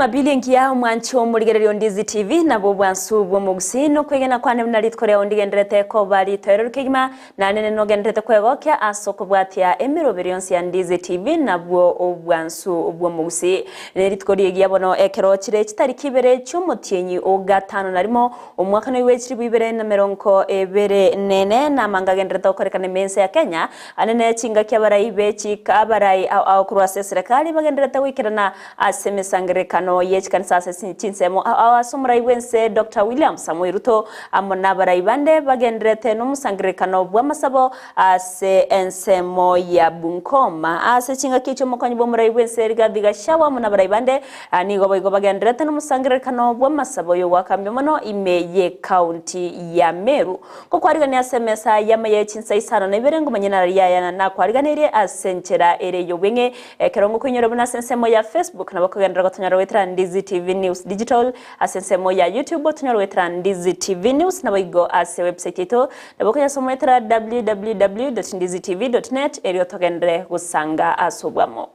Jumapili engiya omwanchi omorigereria o Ndizi TV nabwo obwansu bw'omogusii nokwegena kwane buna rituko riao ndigenderete koba ritoereru kegima naende nogenderete kwegokia ase okobwatia emeroberi yonsi ya Ndizi TV nabwo obwansu bw'omogusii. Nerituko rigiya bono ekero chire chitariki ibere chi'omotienyi o gatano na rimo omwaka noiwe chilifu ibere na merongo ebere nene namanga agenderete gokorekana ime ense ya Kenya Ande ne chingaki abarai be chika abarai ao ao korwa ase eserekari bagendererete goikerana ase emesangererekano ye chikanisa ase chinsemo ao ao ase omorai bw'ense Doctor William Samoei Ruto amo nabarai bande bagendererete nomosangererekano bw'amasabo ase ensemo ya Bungoma. Ase chingaki echio omokonyi bw'omorai bw'ense Rigathi Gachagua amo nabarai bande nigo boigo bagendererete nomosangererekano bw'amasabo y'ogoakambia mono ime y'ecounty ya Meru. Ngokwarigania ase emesa y'amaya e chinsa isano na ibere, ngomanye nararia aya nakwariganeirie ase enchera ere y'obweng'e. Ekero ngokoinyora buna ase ensemo ya Facebook nabo okogenderera gotonyora goetera Ndizi TV News Digital, ase ensemo ya YouTube otonyore goetera Ndizi TV News, naboigo ase website yaito nabo okonyasoma goetera www.ndizitv.net erio togenderere gosanga ase obwamo.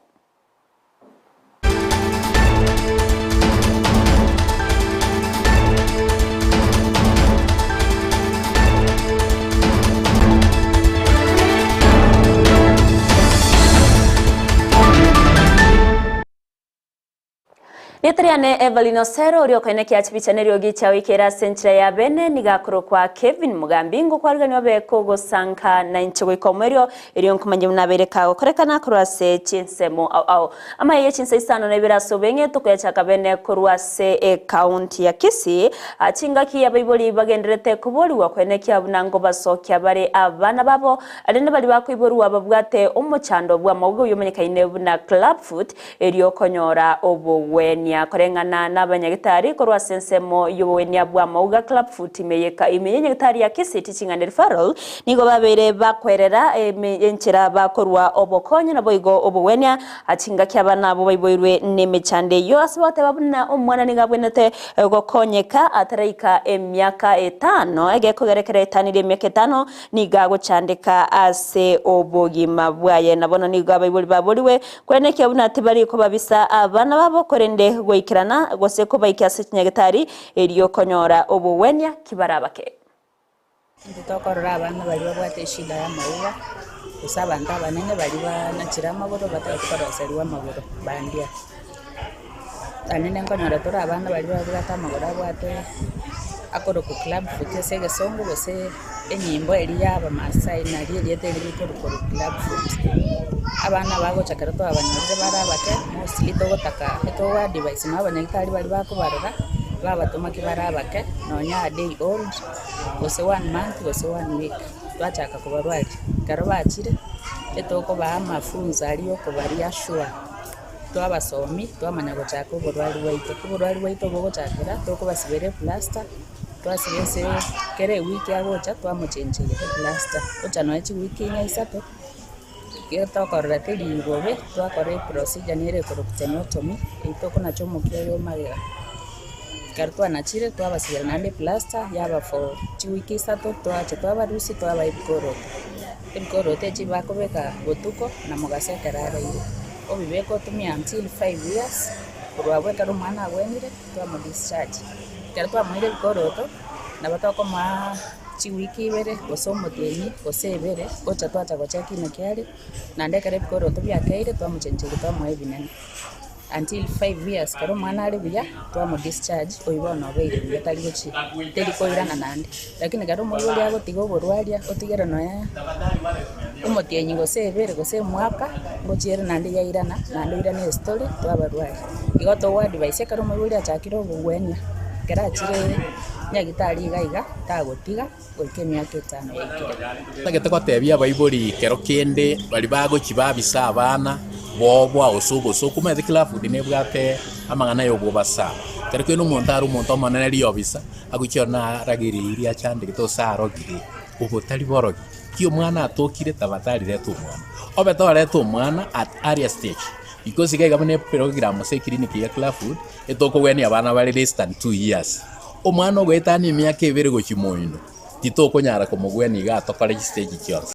Rieta riane Evelyn Osero, oria okoenekia chibicha neriogi chiao ikere ase enchera ya bene, nigo akorokwa Kevin Mugambi, ngokwarigania obe kogosanka nainche goika omoerio, erio nkomanye buna abeire kagokorekana korwa ase chinsemo ao ao. Amaye ye chinsa isano na ibere ase obeng'e tokoyachaka bene korwa ase ecounty ya Kisii, chingaki abaibori bagendererete koborigwa koenekia buna ngobasokia bare abana babo, rende baria bakoiborwa babwate omochando bw'amauga oyio omanyekaine buna clubfoot, Erio konyora obogwenia koreng'ana nabanyagitari korwa ase ensemo y'obogwenia bw'amauga Clubfoot ime y'eka ime y'enyagitari ya Kisii Teaching and Referral nigo babeire bakwerera ime y'enchera bakorwa obokonyi naboigo obogwenia chingaki abana abwo baiboirwe nemechando eyio ase bagoteba buna omwana nigo abwenerete gokonyeka ataraika emiaka etano egekogera ekero aetanirie emiaka etano nigo agochandeka ase obogima bwaye na bono nigo abaibori baborigwe Kwenekia buna tibari kobabisa abana babo, korende goikerana, gose kobaikia ase chinyagetari, erio konyora obogwenia kibarabake. Intwe tokorora abana baria babwate eshida y'amauga, gose abanto abanene baria banachire amagoro batagete koroserigwa amagoro bandia. Naende nkonyora tore abana baria babwate amagoro abwate akorokwa club foot ase egesongo gose enyimbo eria ya abamasai nario erieta erio rikorokwa club foot. Abana bagocha ekero twabanyorire bare abake mostly togotaka togo advise nabo abanyagitari baria bakobarora babatoma ki bare abake nonya a day old gose one month gose one week twachaka kobarwaria. Ekero bachire etokobaa amafunzo aria okoba reassure. Twabasomi twamanya gochaka oborwari bwaito. Oborwari bwaito bogochakera tokobasibera eplaster, twasiba ase kera ewiki agocha twamochencheria eplaster, ocha nonya chiwiki inye isato, ekero tokorora teri bobe, twakora eprocedure nere ekorokwa tenotomy, eywo tokonacha omokia oyo magega. Ekero twanachire twabasibera naende eplaster yaba for chiwiki isato, twacha twabarusia twabaa ebikoroto. Ebikoroto echi bakobeka botuko na mogaso ekero araire. Obibeke otumie until 5 years, korwa abwo ekero omwana agwenire, twamo discharge. Ekero twamoire ebikoroto, nabo tokomoa chiwiki ibere, gose omotienyi, gose ebere, gocha twacha gocheki naki are, naende ekero ebikoroto biakeire, twamochencheria twamoa ebinene. Until 5 years, ekero omwana are buya, twamo discharge, oyio bono obeire buya tari gochi teri koirana naende. Lakini ekero omoibori agotiga oborwaria, otigere nonya omotienyi gose ebere gose omwaka, ngochia ere naende yairana, naende oirane estory twabarwaria. Igo togo advise ekero omoibori achakire obogwenia, ekero achire nyagitari iga iga, tagotiga goika emiaka etano yaikire. Ntagete gotebia abaibori kero kende baria bagochia babisa abana boboa gose obosoku, omanyete kila food nebwate amang'ana ya obobasa. Kero kende omonto are omonto omonene riobisa, agochia ororo naragereirie achandegete gose arogire, obo tari borogi. Ki omwana atokire tafadhali reta omwana. Obe toreta omwana at earlier stage, because iga iga buna eprogram ase eclinic ya Clafwood, etokogwenia abana bare less than 2 years. Omwana ogoetania emiaka ebere gochia moino, titokonyara komogwenia iga atokore chistage chionsi.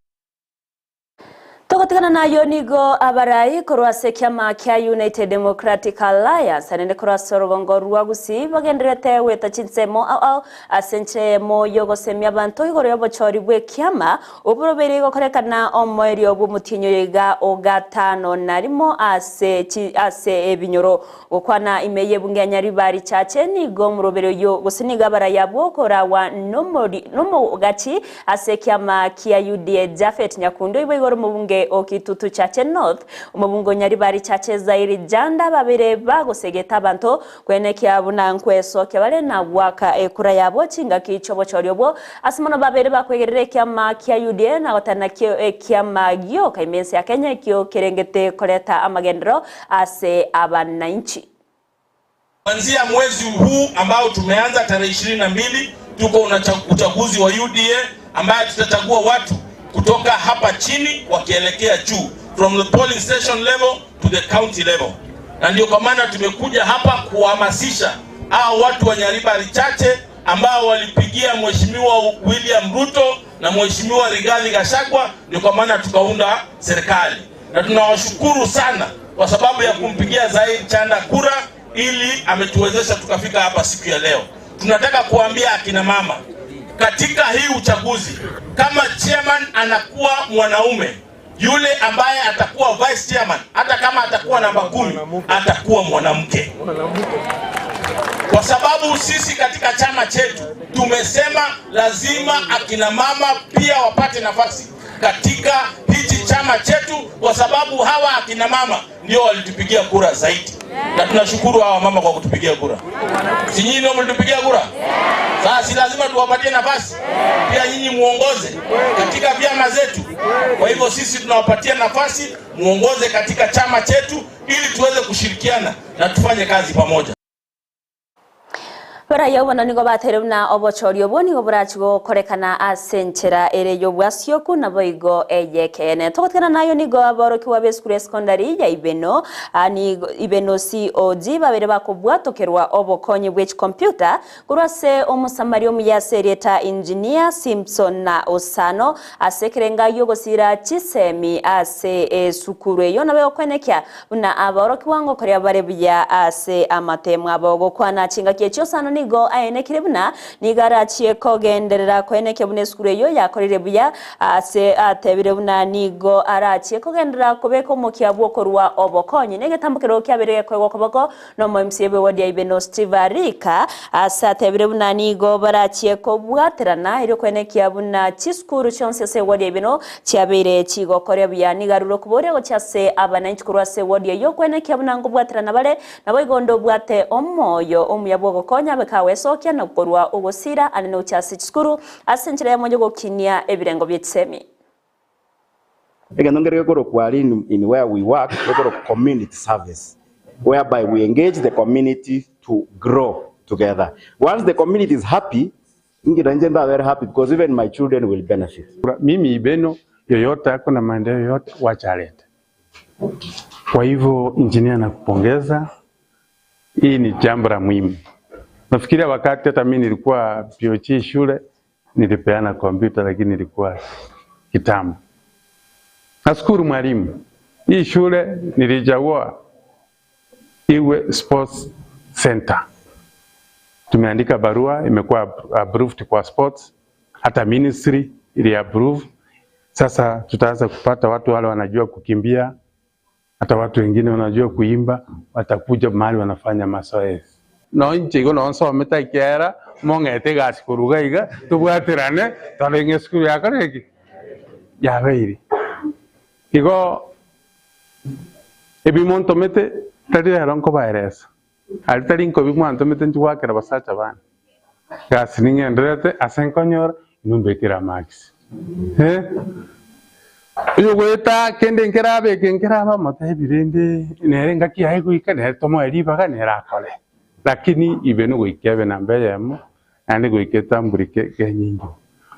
Togotigana. Gotigana nayio nigo abarai korwa ase ekiama kia United Democratic Alliance naende korwa ase orogongo rwa Gusii bagendererete goeta chinsemo ao ao ase enchera eyemo y'ogosemia abanto igoro y'obochori bw'ekiama oboroberi gokorekana omoerio bw'omotienyi oyo iga o gatano na rimo ase ase ebinyoro. Gokwana ime y'ebunge ya Nyaribari Chache nigo omoroberi oyio gose nigo abarai abwo koragwa nomogachi Ase ekiama kia UDA Japhet Nyakundi oibo igoro omobunge o Kitutu Chache North, omobunge o Nyaribari Chache Zairi Janda babeire bagosegeta abanto kwenekia buna nkwesokia bare na goaka ekura yabo chingaki chi'obochori obwo ase mono babeire bakwegerera ekiama kia UDA na gotana nakio ekiama gioka ime ense ya Kenya ekio kerengete koreta amagenderero ase abanainchi. Kuanzia mwezi huu ambao tumeanza tarehe 22 tuko na uchaguzi wa UDA ambaye tutachagua watu kutoka hapa chini wakielekea juu, from the polling station level to the county level, na ndio kwa maana tumekuja hapa kuhamasisha hao watu wa Nyaribari Chache ambao walipigia Mheshimiwa William Ruto na Mheshimiwa Rigathi Gachagua, ndio kwa maana tukaunda serikali, na tunawashukuru sana kwa sababu ya kumpigia Zaid Chanda kura ili ametuwezesha tukafika hapa siku ya leo. Tunataka kuambia akina mama katika hii uchaguzi, kama chairman anakuwa mwanaume, yule ambaye atakuwa vice chairman, hata kama atakuwa namba 10, atakuwa mwanamke, kwa sababu sisi katika chama chetu tumesema lazima akina mama pia wapate nafasi katika hichi chama chetu, kwa sababu hawa akina mama ndio walitupigia kura zaidi, na tunashukuru hawa mama kwa kutupigia kura. Si nyinyi ndio mlitupigia kura? Sasa si lazima tuwapatie nafasi pia nyinyi muongoze katika vyama zetu. Kwa hivyo sisi tunawapatia nafasi muongoze katika chama chetu, ili tuweze kushirikiana na tufanye kazi pamoja. Baraiyo bono nigo bateire buna obochori obwo nigo borachie gokorekana ase enchera ere y'obwasioku naboigo ey'ekeene. Togotigana nayo nigo aborokigwa b'esukuru ya secondary ya Ibeno nigo Ibeno COG babere bakobwatokerwa obokonyi bwe chicomputer korwa ase omosamaria omuya ase erieta Engineer Simpson na Osano ase ekerenga gi'ogosira chisemi ase esukuru eyio nabo egokwenekia Buna aborokigwa ngokoria bare buya ase amatemo abo. Gokwana chingaki echio Osano nigo aenekire buna nigo arachie kogenderera koenekia buna esukuru eyio yakorire buya ase atebire buna nigo arachie kogenderera kobeka omokia bw'okorua obokonyi. Negetambo kerogo kiabeire gekoegwa okoboko nomo-MCA bw'ewodi ya Ibeno Steve Arika ase atebire buna nigo barachie kobwaterana erio koenekia buna chisukuru chionsi ase ewodi ya Ibeno Chiabeire chigokoria buya, nigo arure okoboria gochia ase abananchi korwa ase ewodi eyio, okwenekia buna nkobwaterana bare, naboigo onde obwate omoyo omuya bw'ogokonya abe kagwesokia na korua ogosira anene gochia ase chisukuru ase enchera y'omonyo gokinia ebirengo bie chisemi. Egento nkere gekorokwa aria in where we work gekorokwa community service whereby we engage the community to grow together. Once the community is happy, Inche nainche ndabere happy because even my children will benefit. Mimi Ibeno yoyote ako na maendeleo yoyote wacha alete. Kwa hivyo engineer, nakupongeza, hii ni jambo la muhimu. Nafikiria wakati hata mimi nilikuwa POG shule nilipeana kompyuta, lakini nilikuwa kitambo. Nashukuru mwalimu, hii shule nilichagua iwe sports center. Tumeandika barua imekuwa approved kwa sports, hata ministry ili approve. Sasa tutaanza kupata watu wale wanajua kukimbia, hata watu wengine wanajua kuimba, watakuja mahali wanafanya mazoezi. Nonche igo nonsomete ekiagera mong'ete egasi korwa iga iga, tobwaterane tore ng'a esukuru yakore ki? Yabeire. Igo ebi montomete tari rero nkobaeresa. Aria tari nkobi mwantomete inche goakera abasacha bane gasi ning'endererete ase nkonyora inwe mbekere amaagisi. Eh, oyogoeta kende nkerabeke nkeraba omotebi rende nere engaki yaye goika nere tomoe ribaga nere akore. Lakini ibe nogoika ebe namba eyemo naende goika etamburike kenyinga.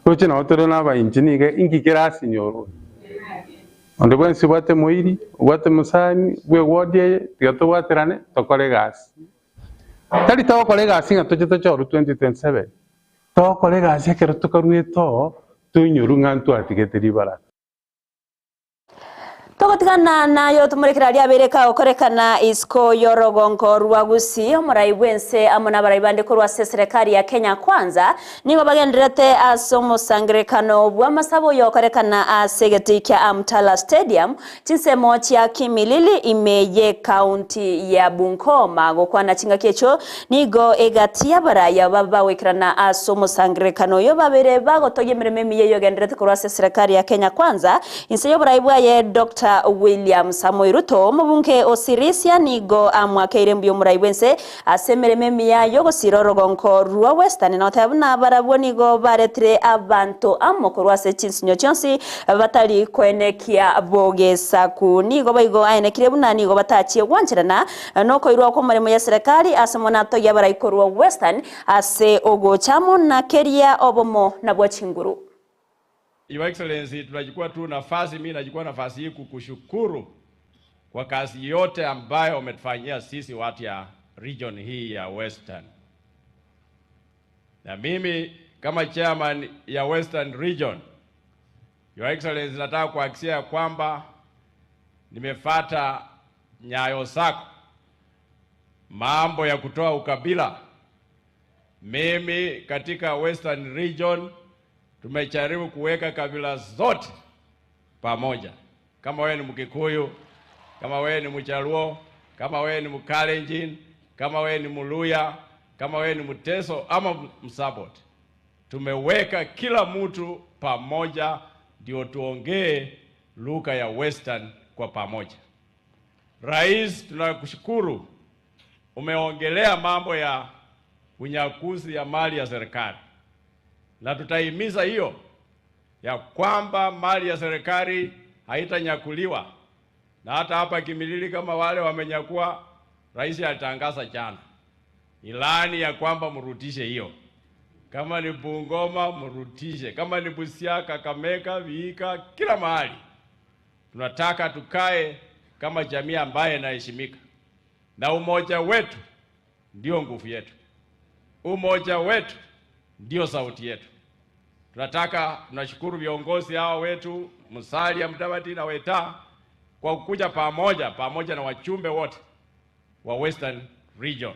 Roche nabo tore nabainchi niga inki kerasinyorwe? Onde bwensi obwate moiri, obwate mosani bw'ewodi eye, tiga tobwaterane tokore egasi. Tari togokora egasi ng'a toche tochorwe 2027, togokora egasi ekero tokaruete oo, toinyorwe ng'a ntwatigete ribaraka. Togotigana nayo tomorekere aria abeire kagokorekana isiko y'orogongo rwa Gusii, omorai bw'ense amo nabarai bande korwa ase eserekari ya Kenya Kwanza nigo bagendererete ase omosangererekano bw'amasabo oyokorekana ase egetii kia Amtala Stadium chinsemo chia Kimilili ime y'ekaunti ya Bungoma. Gokwana chingaki echio nigo egati y'abarai aba bagoikerana ase omosangererekano oyo babeire bagotogia emeremo emiya eyogendererete korwa ase eserekari ya Kenya Kwanza Inse y'oborai bwaye Doctor William Samoei Ruto, omobunge o Sirisia nigo amwakeire mbuya omorai bw'ense ase emeremo emiya y'ogosiira orogonko rwa Western na goteba buna barabwo nigo baretire abanto amo korwa ase chinsinyo chionsi batari koenekia bogesaku. Nigo boigo aenekirie buna nigo batachie gwancherana nokoirwa kw'omoremo ya serekari ase mono atogia abarai korwa Western ase ogocha amo na keria obomo nabwo chinguru. Your Excellency, tunachukua tu nafasi, mimi nachukua nafasi hii kukushukuru kwa kazi yote ambayo umetufanyia sisi watu ya region hii ya Western. Na mimi kama chairman ya Western Region, Your Excellency, nataka kuhakikishia ya kwamba nimefata nyayo zako mambo ya kutoa ukabila. Mimi katika Western Region tumejaribu kuweka kabila zote pamoja. Kama wewe ni Mkikuyu, kama wewe ni Mjaluo, kama wewe ni Mkalenjin, kama wewe ni Mluya, kama wewe ni Mteso ama Msabot, tumeweka kila mtu pamoja, ndio tuongee lugha ya Western kwa pamoja. Rais, tunakushukuru umeongelea mambo ya unyakuzi ya mali ya serikali, na tutahimiza hiyo ya kwamba mali ya serikali haitanyakuliwa, na hata hapa Kimilili kama wale wamenyakua, rais alitangaza jana ilani ya kwamba mrudishe hiyo. Kama ni Bungoma mrudishe, kama ni Busia, Kakamega, Vihiga, kila mahali tunataka tukae kama jamii ambaye inaheshimika, na umoja wetu ndio nguvu yetu, umoja wetu ndio sauti yetu. Tunataka, tunashukuru viongozi hawa wetu Musalia Mudavadi na Weta kwa kukuja pamoja pamoja na wachumbe wote wa Western Region.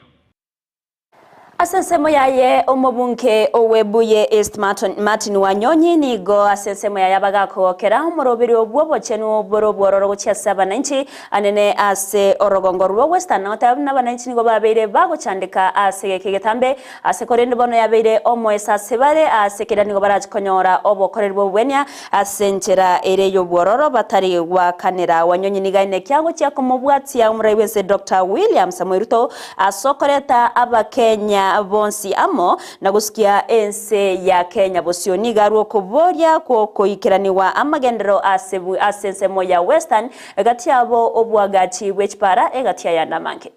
Ase ensemo yaye omobunge o Webuye East Martin Wanyonyi nigo ase ensemo yaye abagakogokera omoroberio bw'obochenu bore obwororo gochia ase abananchi anene ase orogongo rwa Western na goteba buna abananchi nigo babeire bagochandeka ase egeka egetambe ase korende bono yabeire omoeso ase bare ase keria nigo barache konyora obokoreri bw'obobwenia ase enchera ere y'obwororo batari gwakanera. Wanyonyi nigo aine ekiagochia komobwatia omorai bw'ense Doctor William Samoei Ruto Ase okoreta Abakenya bonsi amo na gosukia ense ya Kenya bosio, nigo arwe okoboria kw'okoikeranigwa amagenderero ase ase ensemo ya Western egati yabo obwagachi bwe chipara egati ayande amange.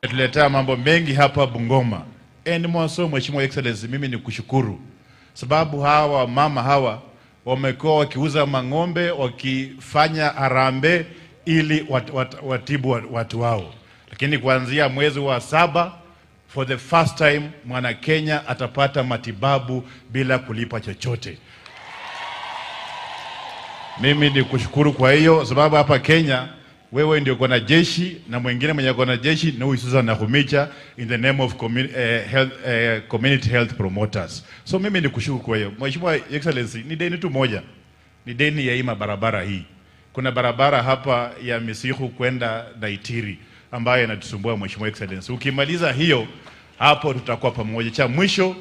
Umetuletea mambo mengi hapa Bungoma and more so Mheshimiwa Excellency, mimi ni kushukuru sababu hawa mama hawa wamekuwa wakiuza mang'ombe wakifanya harambee ili wat, wat, watibu watu wao, lakini kuanzia mwezi wa saba for the first time mwana Kenya atapata matibabu bila kulipa chochote. Mimi ni kushukuru kwa hiyo sababu hapa Kenya wewe ndio uko na jeshi na mwingine mwenye uko na jeshi ni huyu Susan Nakhumicha in the name of commu eh, health, eh, community health promoters. So mimi ni kushukuru kwa hiyo. Mheshimiwa Excellency, ni deni tu moja, ni deni ya hii mabarabara hii. Kuna barabara hapa ya Misihu kwenda Naitiri ambayo inatusumbua Mheshimiwa Excellency. Ukimaliza hiyo hapo tutakuwa pamoja. Cha mwisho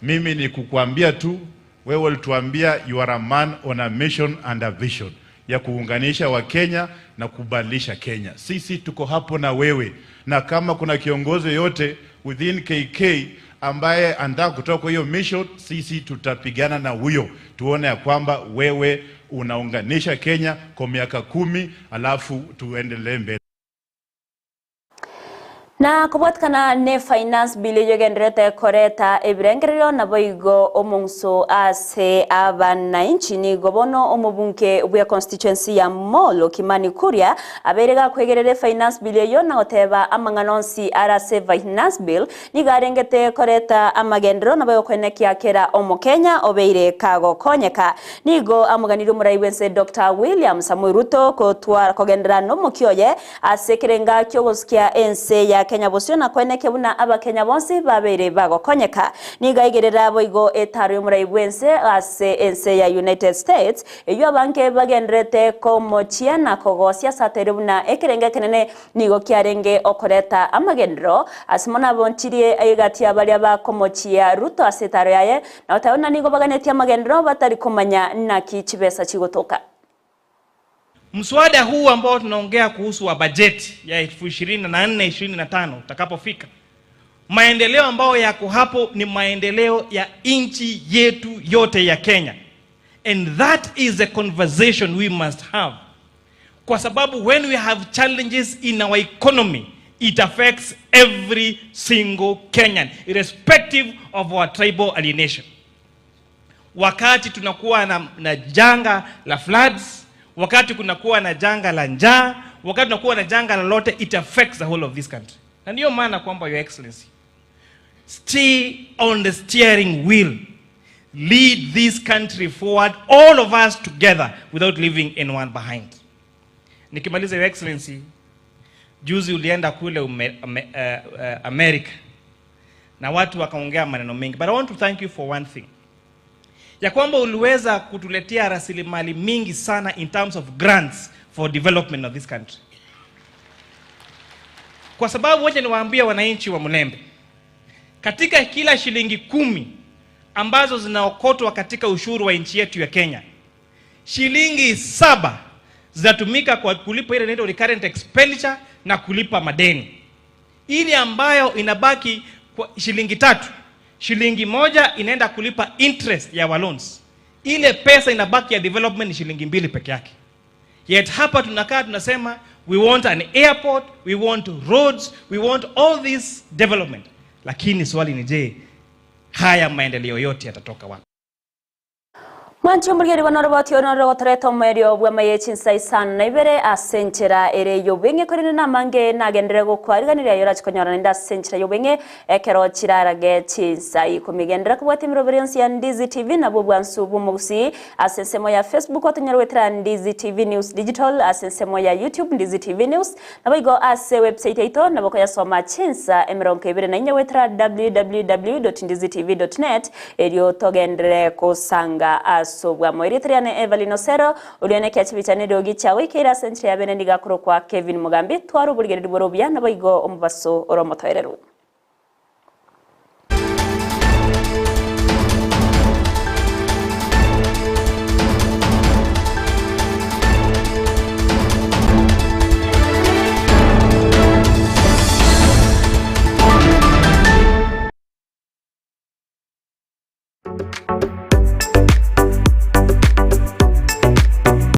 mimi ni kukuambia tu, wewe ulituambia you are a man on a mission and a vision ya kuunganisha Wakenya na kubadilisha Kenya. Sisi tuko hapo na wewe, na kama kuna kiongozi yoyote within KK ambaye anataka kutoka kwa hiyo mission, sisi tutapigana na huyo, tuone ya kwamba wewe unaunganisha Kenya kwa miaka kumi, alafu tuendelee mbele. Na kobwatikana ne Finance Bill eyio egendererete koreta ebirengererio naboigo omong'uso ase abanainchi nigo bono omobunge bwe constituency ya Molo Kimani Kuria abeire gakwegerera efinance bill eyio na goteba amang'ana onsi are ase Finance Bill nigo arengete koreta amagenderero naboigo koenekia kera omokenya obeire kagokonyeka. Nigo amoganirie omorai bwense Doctor William Samoei Ruto kotwara kogenderera nomokia oye Ase ekerenga ki'ogosukia ense ya Kenya bosio na koenekia buna Abakenya bonsi babeire bagokonyeka. Nigo aigerera boigo etaro y'omorai bw'ense ase ense ya United States, eyio abange bagendererete komochia na kogosia ase ataire buna ekerenga ekenene nigo kiarenge okoreta amagenderero ase mono abonchirie egati ya baria bakomochia Ruto ase etaro yaye na goteba buna nigo baganetie amagenderero batari komanya naki chibesa chigotoka. Mswada huu ambao tunaongea kuhusu wa bajeti ya 2024 25 utakapofika, maendeleo ambayo yako hapo ni maendeleo ya nchi yetu yote ya Kenya, and that is a conversation we must have, kwa sababu when we have challenges in our economy it affects every single Kenyan irrespective of our tribal alienation. Wakati tunakuwa na, na janga la floods, wakati kunakuwa na janga la njaa, wakati tunakuwa na janga lolote, it affects the whole of this country. Na ndiyo maana kwamba Your Excellency, stay on the steering wheel, lead this country forward, all of us together without leaving anyone behind. Nikimaliza Your Excellency, juzi ulienda kule ume, ame, uh, uh, America na watu wakaongea maneno mengi, but I want to thank you for one thing ya kwamba uliweza kutuletea rasilimali mingi sana in terms of grants for development of this country, kwa sababu wacha niwaambie wananchi wa Mulembe, katika kila shilingi 10 ambazo zinaokotwa katika ushuru wa nchi yetu ya Kenya, shilingi 7 zinatumika kwa kulipa ile inaitwa recurrent expenditure na kulipa madeni. Ile ambayo inabaki kwa shilingi 3, shilingi 1 inaenda kulipa interest ya our loans. Ile pesa inabaki ya development ni shilingi 2 peke yake. Yet hapa tunakaa tunasema we want an airport, we want roads, we want all this development. Lakini swali ni je, haya maendeleo yote yatatoka wapi? Mwanche omorigeri bono oroboti oro noro rogotoreta omoerio bw'amaye chinsa isano na ibere ase enchera ere y'obweng'e, korende namange nagenderere gokwariganiria aye orache konyora naende ase enchera y'obweng'e ekero chirarage chinsa ikomi. Genderera kobwatia emeroberi yonsi ya Ndizi TV nabwo obwansu bw'omogusii ase ensemo ya Facebook otonyare goetera Ndizi TV News Digital ase ensemo ya YouTube Ndizi TV News Naboigo ase website yaito nabo koyasoma chinsa 24 goetera www.ndizitv.net erio togenderere kosanga ase obwamo. Erieta riane Evelyn Osero, oria nekia chibicha neriogi chiagoikeire ase enchera ya bene nigo akorokwa Kevin Mugambi. Twara oborigereria bore obuya naboigo omobaso ore omotoereru.